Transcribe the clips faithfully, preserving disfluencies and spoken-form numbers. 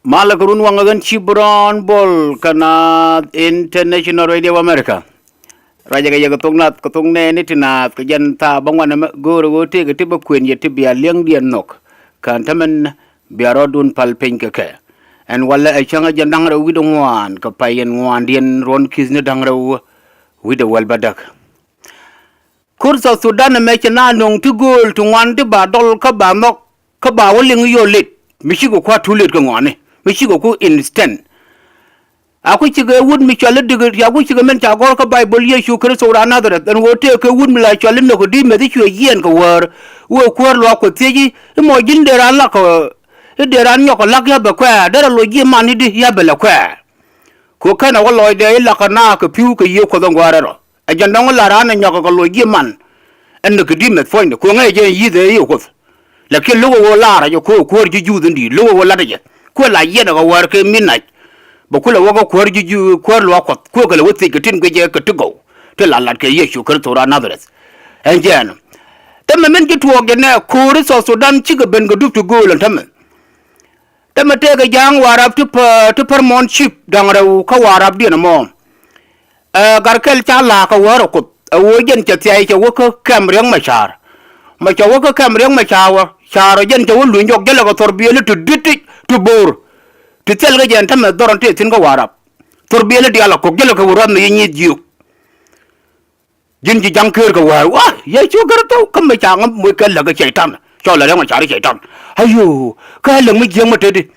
Malɛ kɛ run waŋ ɛ ɣän ci Brown Bol kä Naath International Radio of America. Ruacɛ kɛ yɛ kɛ thok Naath kɛ thok nɛɛni ti Naath kɛ jɛn thaa bä ŋuan ɛmɛ go̱o̱rɛ ɣöö tëëkɛ ti bä kuën yɛ ti bia liɛŋdiɛn nhɔk. Kään tämɛn bia rɔɔdun pal piny kɛ kɛ. Ɛn walɛ ɛ cäŋ ɛ jɛn da̱ŋ rɛw wi̱cdɛ ŋuan kɛ pay ɛn ŋuandiɛn ruɔ̱n ki̱thni da̱ŋ rɛw wi̱cdɛ wäl bädäk. Kur South Sudan ɛmɛ ci na nöŋ ti gööl ti ŋuan ti ba dɔl kä ba nhɔk kä ba wä liŋ yio̱o̱ late. Mi cikɛ kua̱r too late kɛ ŋɔaani mi cikɛ ku instant. A ku cikɛ wut mi cɔal i̱ dik a ku cikɛ min ca gɔ̱r kä Baibol Yecu Kritho raan Nadhareth ɛn ɣöö tëëkɛ wut mi la cɔal i̱ Nikodimɛth i̱ cuɛ yiɛɛn kɛ wäär. Wëë kuäär luaak Kuɔth thiec i̱ mɔ ji̱n dee raan lak kɛ i̱ dee raan nyɔk kɛ lak ya̱ bɛ kuɛ̈ɛ̈ derɛ loc ji̱ man i̱di ya̱ bɛ lɛ kuɛ̈ɛ̈. Kɛ ɣöö kɛn a wä lɔcdɛ i̱ lak kɛ naak kɛ pi̱w kɛ Yiëë Kuɔth in gɔ̱a̱rɛ rɔ. Ɛ jɛn dɔ̱ŋ la raan ɛ nyɔk kɛ loc ji̱ man. Ɛn ni kɛ di̱t mɛth puɔ̱nydɛ kɛ ɣöö ŋäcɛ jɛ in yi̱th ɛ Yiëë Kuɔth. Lakin lo̱kɛ ɣöö laarä jɛ kɛ ɣöö kuäär ji̱ Juudh in di̱i̱t lo̱kɛ ɣöö latdɛ jɛ. Kuɛ la yiɛn ɛ kɛ wäär kɛ midnight. Bɛ kulɛ wä kä kuäär ji̱ Juudh kuäär luaak Kuɔth kuɛ kɛ lɛ wä thiec kɛ tin guic jɛ kɛ ti gɔw. Ti la lat kɛ Yecu Kritho raan Nadhareth. Ɛn jɛɛn. Täämɛ min ci tuɔɔk jɛ nɛ ko̱ri South Sudan cikɛ ben kɛ dup ti gööl ɛn täämɛ. Täämɛ tëëkɛ ja̱a̱ŋ Warap ti pär, ti pär muɔ̱ɔ̱n cip da̱ŋ rɛw kä Warapdiɛn ɛmɔ. Ɛ, Gat Kɛl ca la̱a̱k kɛ wäär ɛ Kuoth ɛ ɣöö jɛn cɛ thia̱y cɛ wä kä kɛm Riɛk Macar. Mɛ cɛ wä kä kɛm Riɛk Macar wä, car ɔ jɛn cɛ wä luny jɔk jälɛ kɛ thɔrbiɛli ti di̱t ti bo̱o̱r. Ti thil kä jɛn täämɛ dhɔr in tëë thi̱n kä Warap. Thɔrbiɛli diaal ɛ kɔk jälɛ kɛ wä ruath mi yi nyieth jiök. Ji̱n ji̱ ja̱ŋ ker kɛ wäär wa Yecu Kritho kä mi ca ŋä moc kɛ läk kä Cɛytan. Cɔl ɛ Riɛk Macar i̱ Cɛytan. Ayo, kä läk mi jiäk mi tetdi.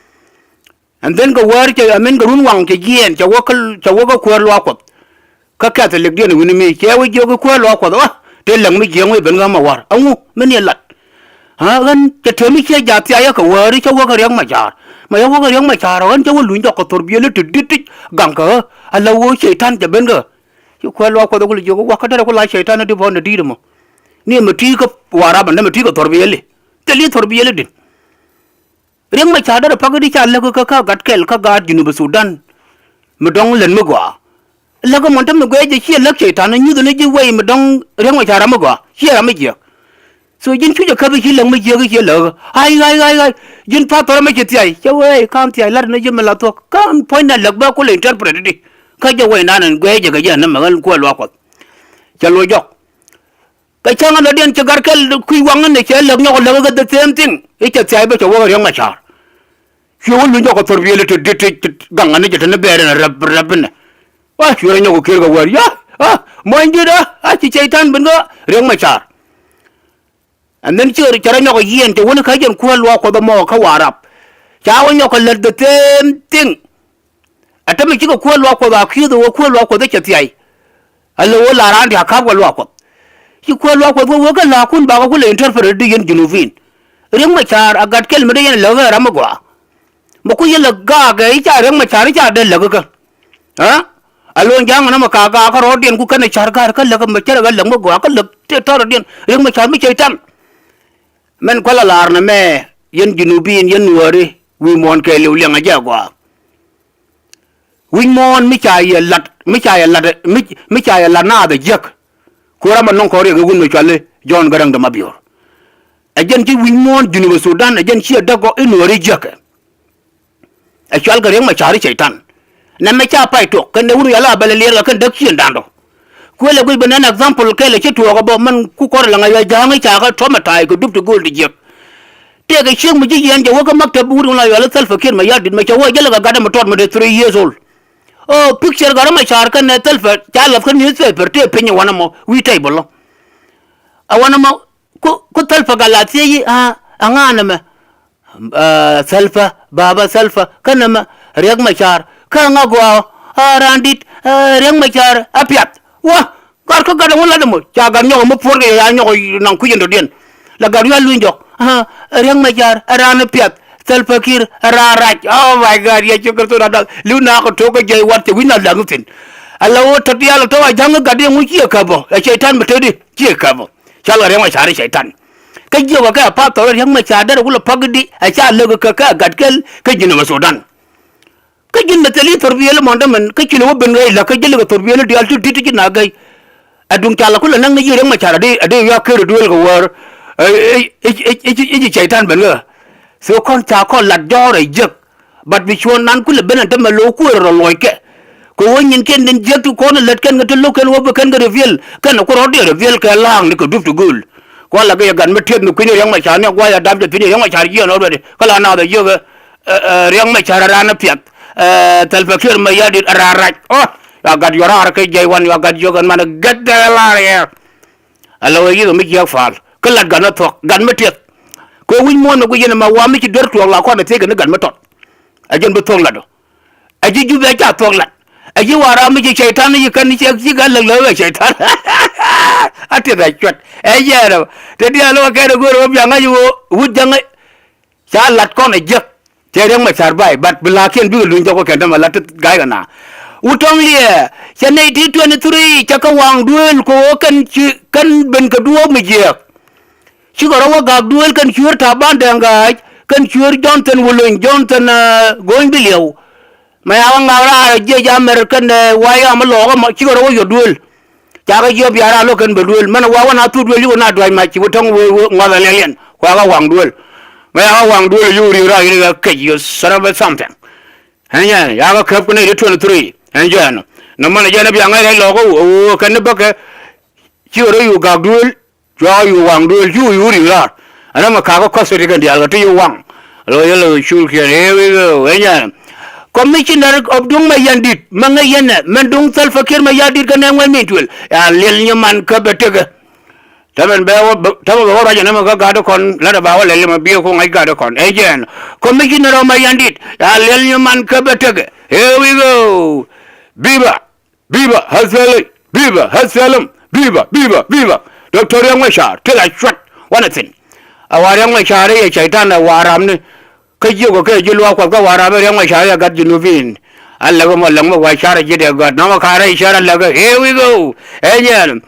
And then kɛ wäär cɛ amin kɛ run waŋ cɛ jiɛɛn cɛ wä kä, cɛ wä kä kuäär luaak Kuɔth. Kä Catholic diɛn wi̱ni mi cɛ wä jiök i̱ kuäär luaak Kuɔth wa. Tëë läk mi jiäk mi ben ɣä mɛ wäär. Aŋu mi ni lat. Ha, ɣän cɛ tëë mi ciɛ jath thia yɛ kɛ wäär i̱ cä wä kä Riɛk Macar. Mɛ yɛ wä kä Riɛk Macar ɣän cä wä luny jɔk kɛ thor biëli ti di̱t ti gaŋ kɛ ɣä. Ala wä Cɛytan cɛ ben kä. Ci kuäär luaak Kuɔth kulɛ jiök i̱ wakä derɛ ku la Cɛytan i̱ di bɔn i̱ di̱i̱t ɛmɔ. Ni mɛ ti kä Warap ɛn dämɛ ti kä thor biɛli. Thil i̱ thor biɛli di̱n. Riɛk Macar derɛ pa̱k i̱ di ca läk kä kä Gat Kɛl kä gaat Junub Sudan. Mi dɔ̱ŋ lät mi gɔaa. Läk ɛmɔ tämɛ guɛc jɛ ciɛ läk Cɛytan i̱ nyuth ɛn i̱ ji̱ wei mi dɔ̱ŋ Riɛk Macar ram mi gɔaa ciɛ ram mi jiäk. So ji̱n cucä käp i̱ ci läŋ mi jiäk i̱ ciɛ läk. Ay, ay, ay, ay. Ji̱n pathɔr ɛmɛ ci thiay. Cä wee ka̱n thiay lat ni ji̱ mi la thuɔ̱k. Ka̱n puɔ̱nydɛ läk bä kulɛ interpret di. Kä jɛ wee nan ɛn guɛc jɛ kɛ jɛ ɛn nɛmɛ ɣän kuäär luaak Kuɔth. Cɛ loc jɔk. Kɛ cäŋ ɛn dɔ̱diɛn ci Gat Kɛl kui̱ waŋ ɛn cɛ läk nyɔk läk kä the same thing. I̱ cɛ thiay bä cɛ wä kä Riɛk Macar. Cuɛ wä luny jɔk kɛ thor biëli ti di̱t ti gaŋ ɛn jɛ te ni bɛɛr ɛn rɛp rɛp ɛnɛ. Wa cuɛ rɔ nyɔk kɛ kiër kɛ wäär ya. A muɔ̱ny di̱t a a ci Cɛytan ben kä Riɛk Macar. And then ci cɛ rɔ nyɔk ɛ yiɛn cɛ wä ni kä jɛn kuäär luaak Kuɔth ɛmɔ kä Warap. Ca wä nyɔk kɛ lät the same thing. Ɛ tämɛ cikɛ kuäär luaak Kuɔth a ki̱th ɛ wä kuäär luaak Kuɔth ɛ cɛ thiay. Ɛ lɛ wä la raan ti a ka̱p kɛ luaak Kuɔth. Ci kuäär luaak Kuɔth wä wä kä la̱a̱kun bakɛ kulɛ interpret di yɛn Junubin. Riɛk Macar a Gat Kɛl mi dee yɛn läk ɛ ram mi gɔaa. Mɛ ku yɛ lɛ gaakɛ i̱ ca Riɛk Macar i̱ ca dee läk kä. Ɛ? A lo̱o̱n ja̱a̱ŋ ɛn ɛmɛ ka gaak kä rɔɔdiɛn ku kɛn ɛ ca̱r ga̱a̱r kä läk mɛ cärɛ kä läk mi gɔaa kä läk tëë tɔrɔdiɛn Riɛk Macar mi Cɛytan. Mɛn kualɛ la̱r nɛmɛ yɛn Junubin yɛn Nuääri wi̱i̱ muɔ̱ɔ̱n kɛɛliw liɛŋ ɛ jɛ agɔaa. Wi̱c muɔ̱ɔ̱n mi ca yɛ lat mi ca yɛ lat mi mi ca yɛ lat naath ɛ jiäk. Ku ram ɛ nɔŋ kɔn riɛk i̱ wun mi cuali Jɔ̱ɔ̱n Gäräŋ de Mabior. Ɛ jɛn ci wi̱c muɔ̱ɔ̱n Junub Sudan ɛ jɛn ci ɛ däk gɔ̱ i̱ Nuääri jiäkɛ. Ɛ cual kɛ Riɛk Macar i̱ Cɛytan. Nɛmɛ ca pay tuɔk kɛn dee wun wi̱i̱ ala bɛl ɛ liɛɛr kɛ kɛn däk ciëŋ da̱ŋ dɔ̱. Kuël ɛ guic ben ɛn example kɛl ɛ ci tuɔɔk ɛ bä mɛn ku kɔr ɛ la ŋa̱c ɛ ja̱a̱ŋ i̱ ca kɛ traumatise kɛ dup ti gööl ti jiäk. Tëëkɛ ciek mi ji̱ yiɛn cɛ wä kä maktab wut in la yual i̱ Salva Kiir Mayardit mɛ cɛ wä jälɛ kɛ gat ɛmɛ tɔt mɛ dee three years old. Ɔ picture gat ɛmɛ ca̱r kɛn ɛ Salva ca lath kä newspaper tëë piny ɛ wanɛ mɔ wi̱i̱ table lɔ. Ɛ wanɛ mɔ ku ku Salva gat la thiec i̱ a ɛ ŋa̱a̱n ɛmɛ. Ɛ Salva baba Salva kä nɛmɛ Riɛk Macar kä ŋa gɔaa ɛ raan di̱t ɛ Riɛk Macar ɛ piath. Wä gat kä gat ɛŋu lat ɛmɔ ca gat nyɔk ɛmɔ puɔ̱r kɛ ya nyɔk naŋ kui̱c ɛn dɔ̱diɛn. La gat wi̱i̱ a luny jɔk ɛ Riɛk Macar ɛ raan ɛ piath. Salva Kiir ɛ raan rac. Oh my God, Yecu Kritho raan da̱k li̱w naak ɛ to̱k kä jiɛc wat cɛ wi̱c na la̱ŋ thi̱n. Ala ɣöö tɔ̱t diaal ɛ tɔ̱ a ja̱ŋ ɛ gat diɛŋ ŋu ciɛ käp ɔ ɛ Cɛytan bɛ tetdi ciɛ käp ɔ. Cɔal kɛ Riɛk Macar i̱ Cɛytan. Kä jiök ɛ kɛ a path thɔr Riɛk Macar derɛ wulɛ pa̱k i̱di ɛ ca läk kɛ kɛ a Gat Kɛl kä Jinub Sudan. Kä ji̱n mɛ thil i̱ thor biëël mɔndä mɛn kä ci lɛ wä ben ɣɛy läk kä ji̱ lɛ kɛ thor biëël diaal ti di̱t ti ci na gɛy. Ɛ duŋ ca lɛ kulɛ näk ni ji̱ Riɛk Macar ɛ dee ɛ dee wiak ker ɛ duëël kɛ wäär. Ɛ ci Cɛytan ben ɣä. Thok kɔn ca kɔn lat jɔ̱ɔ̱r ɛ jiäk. But bi cuɔ̱n nan kulɛ ben ɛn tämɛ lo̱o̱ kuëër rɔ luɔckɛ. Kɛ ɣöö nyinkiɛn tin jiäk ti kɔn lät kɛn kɛ ti lo̱k kɛn ɣöö bi kɛn kɛ reveal, kɛn ɛ ku rɔ̱ dee reveal kɛ la̱a̱ŋ ni kɛ dup ti gööl. Kua la kɛ yɛ gat mi tieth mi kui̱ni Riɛk Macar ni ɛ gua̱a̱c a dap jɛ thi̱n Riɛk Macar jiɛn already. Kä la naath ɛ jiök ɛ, ɛ, ɛ, Riɛk Macar ɛ raan ɛ piath. Ɛ, Salva Kiir Mayardit ɛ raan rac. Ɔ, ya gat yɔ̱raar kɛ jiɛc wan ya gat jiök ɛn man ɛ get the hell out of here. Ala wee yith mi jiäk faal. Kä lat gat ni thuɔ̱k, gat mi tieth. Kɛ wi̱c muɔ̱ɔ̱n mi guic yɛn ɛmɛ wa mi ci duer tuɔɔk la kɔn ɛ thiec kɛ ni gat mi tɔt. Ɛ jɛn bi thuɔ̱k lat ɔ. Ɛ ji̱ Jubɛ ca thuɔ̱k lat. Ɛ ji̱ Warap mi ci cɛy-tan ni ci kɛn ni cɛ ci kɛ läk läk ɛ cɛy-tan. A tieth ɛ cuɛt. Ɛ jɛɛn ɔ. Te diaal wä kɛn ɛ go̱o̱r wä biaŋ ŋa̱c wä wut jäŋ ɛ. Ca lat kɔn ɛ jiäk. Cɛ Riɛk Macar bay, but bi la̱a̱kiɛn bikɛ luny jɔk wä kɛn tämɛ lat ti ga̱a̱c kɛ na. Wut Tɔŋ Liɛ, cɛ nɛy ti twenty three, cɛ kɛ waŋ duëël kɛ ɣöö kɛn ci, kɛn ben kɛ duɔ̱ɔ̱p mi jiääk. Cikɛ rɔ wä gak duëël kɛn cuëër Taban Dɛŋ Gaac, kɛn cuëër Jonathan Wulony, Jonathan, eh, Go̱o̱ny Biliɛw. Mɛ ya wä ŋak raar jiɛc American, eh, wayam lɔɔk ɛmɔ, cikɛ rɔ wä yɔ duëël. Cakɛ jiɔp ya raar lo̱k kɛn bɛ duëël. Mɛn wä wä na thuk duëël yikɛ na duac mac ci wä Tɔŋ wee, wee ŋuath ɛ liɛliɛn. Kua kɛ waŋ duëël. Mɛ ya kɛ waŋ duëël yuk ri̱i̱k raar yikɛ kɛc yɔ son of a something. Ɛn jɛn, ya kɛ käp kɛ nɛy ti twenty three. Ɛn jɛn. Nɔmɔ ni jɛn ɛ bia ŋäc rɛc lɔɔk ɛ ɣöö kɛn ni bäkɛ. Cikɛ rɔ yuk gak duëël. Cua yu waŋ duëël cu yu ri̱i̱k raar. Ɛn ɛmɛ kakä kɔth ti kɛn diaal kɛ ti yu waŋ. Lo yɛ lo cul kiɛn ëë wi̱i̱ ɣöö ëë nyɛn. Commissioner of Duŋ Mayardit mɛ ŋäc yɛn ɛ mɛn duŋ Salva Kiir Mayardit kɛ nɛɛŋ wɛl min tuël. Ya liɛl nyi man kä bɛ tekɛ. Tämɛ bɛ wä tämɛ bɛ wä ruac ɛn ɛmɛ kä gat kɔn lät ɛ ba wä lɛl ɛmɛ biɛ ku ŋa̱c gat kɔn ëë jɛn. Commissioner of Mayardit ya liɛl nyi man kä bɛ tekɛ ëë wi̱i̱ ɣöö. Biba. Biba, S P L A, biba, S P L M, biba, biba, biba. Doctor Riek Machar, ti la cuat, wanɛ thin. A wa Riek Machar i̱ yɛ cɛy-tan ɛ Warap ni. Kä jiök ɛ kɛ ji̱ luaak kuɔth kä Warap i̱ Riek Machar i̱ yɛ gat Junubin. A läk ɛmɔ läk mi gua car ji̱ dee gat nɔmɔ ka̱rɛ i̱ car a läk ɛ, here we go. Ɛ nyɛn.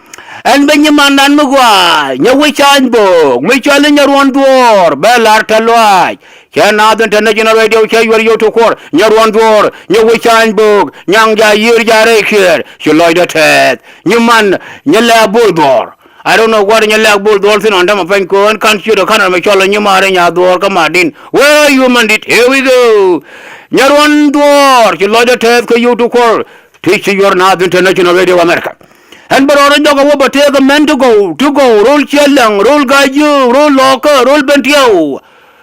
Ɛn ben nyi mandan mi gua, nyɛ wec ca̱ny bo̱o̱k, mi cɔal i̱ nyɛ ruɔ̱n dhuɔ̱ɔ̱r, bɛ la̱r tɛ̈th lɔaac. Cɛ Naath International Radio cɛ yuɔr yio̱w ti kuɔr, nyɛ ruɔ̱n dhuɔ̱ɔ̱r, nyɛ wec ca̱a̱ny bo̱o̱k, nyaŋ ja yiër ja rɛy kiɛɛr, ci lɔcdä tɛɛth. Nyi man, nyɛ lɛ̈k bo̱o̱l dhuɔ̱ɔ̱r. I don't know what nyɛ lɛ̈k bo̱o̱l dhuɔ̱ɔ̱r thi̱n ɣän tämɛ pɛny köön ka̱n ciötdä ka̱n ɣän mi cɔl ɛ nyi ma̱a̱r ɛ nya̱a̱ dhuɔ̱ɔ̱r kä Mardin. Wee yuɔ̱m man di̱t, here we go. Nyɛ ruɔ̱n dhuɔ̱ɔ̱r, ci lɔcdä tɛɛth kä yio̱w ti kuɔr, ti ci yuɔr Naath International Radio America. Ɛn bä rɔɔdä nyɔk ɛ wä bä tëëk ɛ mɛn ti gɔw, ti gɔw, ro̱l ciɛ läŋ, ro̱l ga̱a̱c yio̱o̱k, ro̱l lɔɔkä, ro̱l ben tiɛw.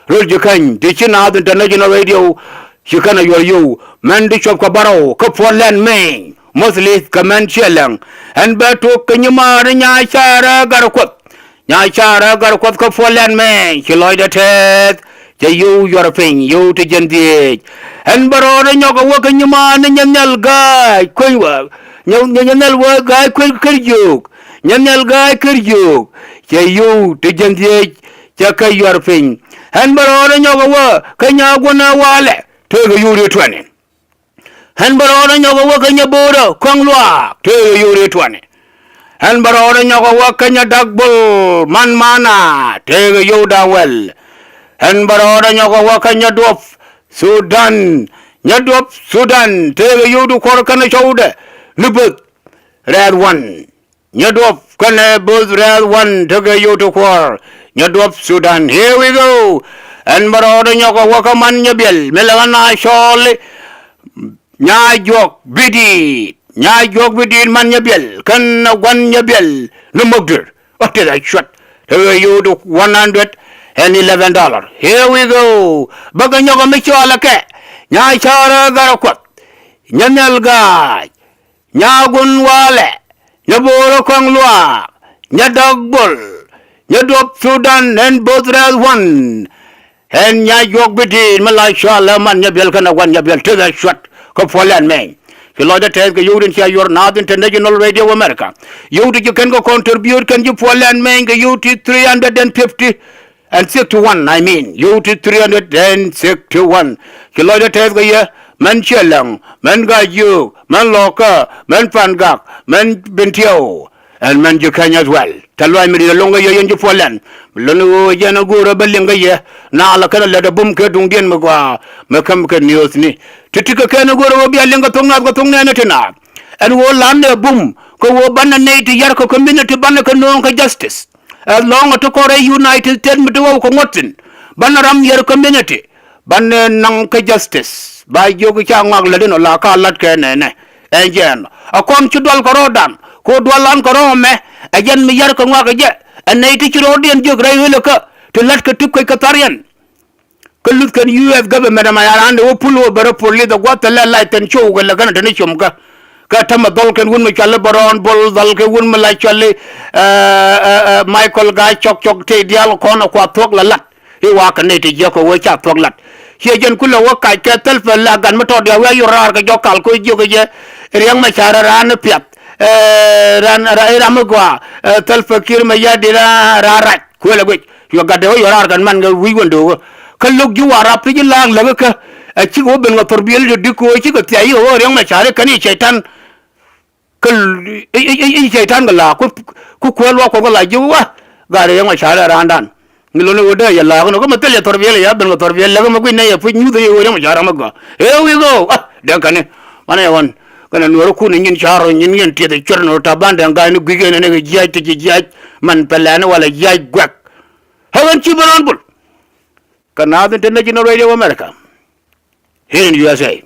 Röl ji̱ käny ti ci Naath International Radio ci kɛn a yuɔr yio̱w mɛn di cuɔp kɛ bärɔw kä Portland, Maine. Mostly kɛ mɛn ciɛ lɛŋ. Ɛn bɛ tok kɛ nyimaar Nyacarɛ Gatkuɔth. Nyacarɛ Gatkuɔth kä Portland, Maine ci lɔcdɛ tɛɛth. Cɛ yio̱w yuɔr piny yio̱w ti jiɛn dhieec. Ɛn bɛ rɔɔdɛ nyɔk a wä kɛ nyimaar ni Nyɛ Nhial Ga̱a̱c kueny wä. Nyɛ, nyɛ, Nyɛ Nhial wä Ga̱a̱c kueny kär jiök. Nyɛ Nhial Ga̱a̱c kär jiök. Cɛ yio̱w ti jiɛn dhieec. Cɛ kɛ yuɔr piny. Ɣän bä rɔɔdä nyɔk ɛ wä kä Nyaguɔnä Walɛ, tëëkɛ yio̱w ti tuɛni. Ɣän bä rɔɔdä nyɔk ɛ wä kä Nyabo̱o̱rä Kɔaŋ Luaak, tëëkɛ yio̱w ti tuɛni. Ɣän bä rɔɔdä nyɔk ɛ wä kä Nyadak Bol Man Mana, tëëkɛ yio̱w da̱ŋ wäl. Ɣän bä rɔɔdä nyɔk ɛ wä kä Nyaduɔp Thudan, Nyaduɔp Thudan, tëëkɛ yio̱w ti kuɔr kɛnɛ cɔwdɛ ni böth rɛɛth wan. Nyaduɔp kɛnɛ böth rɛɛth wan tekɛ yio̱w ti kuɔr. Nyaduɔp Thudan, here we go. Ɣän bä rɔɔdä nyɔk ɛ wä kä man Nyabiɛl mi lɛ ɣän a cɔɔli Nyajuɔk Bidiit. Nyajuɔk Bidiit man Nyabiɛl kɛnɛ gua̱n Nyabiɛl ni Mokdir. Ɔ tëë cuɔt tekɛ yio̱w ti one hundred and eleven dollar. Here we go. Bäkɛ nyɔk ɛ mi cɔɔlɛ kɛ Nyacarɛ Gatkuɔth, Nyɛ Nhial Ga̱a̱c, Nyaguɔn Walɛ, Nyabo̱o̱rä Kɔaŋ Luaak, Nyadak Bol, Nyaduɔp Thudan, ɣän böth rɛɛth wan. Ɣän Nyajuɔk Bidiit mi la cɔalɛ man Nyabiɛl kɛnɛ gua̱n Nyabiɛl tëëkɛ cuɔt kä Portland, Maine. Ci lɔcdä tɛɛth kɛ yio̱w tin cia yuɔr Naath International Radio America. Yio̱w ti ci kɛn kɛ contribute kɛn ji̱ Portland, Maine kɛ yio̱w ti three hundred and fifty and sixty one, I mean, yio̱w ti three hundred and sixty one. Ci lɔcdä tɛɛth kɛ yɛ, mɛn Ciɛ Läŋ, mɛn Ga̱a̱c Yio̱o̱k, mɛn Lɔɔkä, mɛn Pan Gak, mɛn Bin Tiɛw, and mɛn Ji̱ Käny as well. Tɛ̈th lɔaac mi di̱i̱t ɛlɔ̱ŋ kɛ yɛ yɛn ji̱ Puɔ̱lɛn. Mi lön ɣöö jɛn ɛ go̱o̱rä bä liŋ kɛ yɛ, naalɛ kɛn ɛ lät ɛ bum kɛ duŋdiɛn mi gɔaa, mi käm kɛ news ni. Ti ti kɛ kɛn ɛ go̱o̱rä ɣöö bia liŋ kɛ thok naath kɛ thok nɛɛni ti naath. Ɛn ɣöö la̱t ni ɛ bum, kɛ ɣöö banɛ nɛy ti yar kɛ community banɛ kɛ nööŋ kɛ justice. As long as ti kɔrɛ United States mi ti ɣɔw kɛ ŋuɔ̱t thi̱n, banɛ ram yɛr community, Banɛ naŋ kä justice ba jiök ca ŋɔak lät in ɔ la ka la̱t kɛ nɛnɛ. Ɛn jɛn ɔ kɔn ci dual kɛ rɔɔdan kɛ dual an kɛ rɔɔ mɛ. Ɛ jɛn mi yar kɛ ŋɔak ɛ jɛ. Ɛ nɛy ti ci rɔɔdiɛn jiök rɛy ɣöl ɛ kä ti la̱t kɛ ti kuec kɛ thar yɛn. Kä luth kɛn U S government ɛmɛ ya raan de wä pul wä bärä police ɛ gua̱th thilɛ lac thin cio̱w kɛ lɛ kɛn tini com kä. Kä tämɛ dhɔl kɛn wun mi cuali Bärɔɔn Bol, dhɔl kɛn wun mi la cuali Michael Gaa Cɔk Cɔk tëë diaal kɔn ɛ kua thuɔ̱k la lat. I̱ wa kɛ nɛy ti jiäk kɛ wee ca thuɔ̱k lat. Ciɛ jɛn kulɛ wä kac kɛ thilpɛ la gat mi tɔt ya wee a yor raar kɛ jɔk kal koc jiök kɛ jɛ. Riɛk mɛ ca rɛ raan ni piath. Ɛ, ran ra iram mi gɔaa. Ɛ, Salva Kiir Mayardit ra ra rac kuël ɛ guic. Yuɔ gat dee wä yuɔ raar kɛn man kɛ wi̱c wän do̱o̱kä. Kä lo̱k ji̱ Warap ti ji̱ la̱a̱k läk kä. Ɛ cikɛ wä ben kɛ thor biël ti dik kɛ wä cikɛ thiac yikɛ wä Riɛk Macar i̱ kɛn i̱ cɛy-tan. Kä i̱ cɛy-tan kɛ la̱a̱k ku kuäär luaak kuɔth kɛ la̱a̱k ji̱ wä. Gat Riɛk Macar ɛ raandan. Ni lon i̱ ɣöö dee yɛ la̱a̱k inɔ kä mi thil yɛ thɔr biɛl yɛ ben kɛ thɔr biɛl läk mi guic nɛy ɛ puc nyuth i̱ ɣöö Riɛk Macar ram mi gɔaa. Here we go. Ah, dee käni. Manɛ yɛ ɣɔn. Kɛnɛ nuɔɔri kun i̱ nyin ca̱r rɔ nyin yɛn tiɛth i̱ cuɛr ni rɔ ta̱a̱ ban dee ŋa̱c ni gui̱c ɛn ɛn ɛ jiac ti ji̱ jiac. Man pɛlɛni walɛ jiac guɛk. Ɣän ci ben ɣän bul. Kä Naath International Radio America. Here in U S A.